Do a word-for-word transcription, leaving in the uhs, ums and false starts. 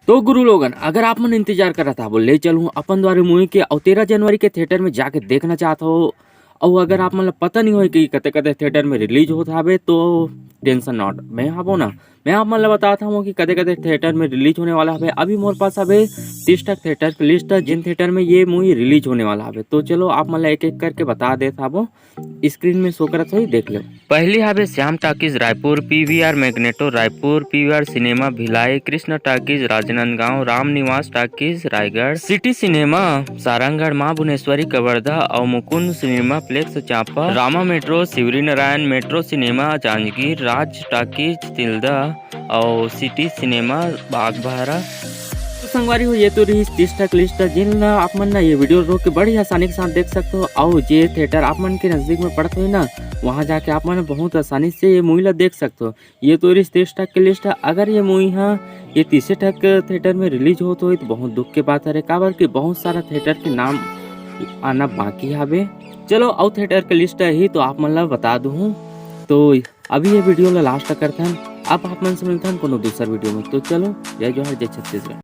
तो गुरु लोगन, अगर आप मन इंतजार करत हव, ले चलूँ अपन द्वारा मूवी के, अउ तेरह जनवरी के थिएटर में जाके देखना चाहत हो, अउ अगर आप मन ल पता नहीं होय कि कते-कते थिएटर में रिलीज होत हवे, तो टेंशन नॉट, मैं हवो ना, मैं आप मन ल बतात हवं कि कते-कते थिएटर में रिलीज होने वाला हवे। अभी मोर पास हवे तीस ठक थिएटर के लिस्ट, जिन थिएटर में ये मूवी रिलीज होने वाला हवे। तो चलो, आप मन ल एक-एक करके बता देत हवं, स्क्रीन में शो करत होही, देख लेव। पहली हवे Shyam talkies Raipur, PVR Magneto Raipur, PVR cinema Bhilai, Krishna talkies Rajnandgaon, Ram Niwas talkies Raigarh, city cinema Sarangarh, Maa Bhuvneshwari Kawardha अउ Mukund cinema plex Champa, Rama metro Shivri Narayan, metro cinema Janjgir, Raj talkies Tilda अउ सिटी सिनेमा बागबाहरा। तो संगवारी हो, ये तो रहिस तीस ठक लिस्ट, जिन ला आप मन ना ये वीडियो रोक के बड़ी आसानी के साथ देख सकत हो, अउ जे थिएटर आप मन के नजदीक में पड़त होही ना, वहाँ जाके आप मन बहुत आसानी से ये मूवी ला देख सकत हो। ये तो रहिस तीस ठक के लिस्ट। अगर ये मूवी हा ये तीसे ठक थिएटर में रिलीज होत होही तो बहुत दुख के बात हरे, काबर कि बहुत सारा थिएटर के नाम आना बाकी हवे। चलो, अउ थिएटर के लिस्ट ही तो आप मन ला बता दूँ। तो अभी ये वीडियो ला लास्ट तक करथन, अब आप मन से मिलथन कोनो दूसर वीडियो में। तो चलो, जय जोहार, जय छत्तीसगढ़।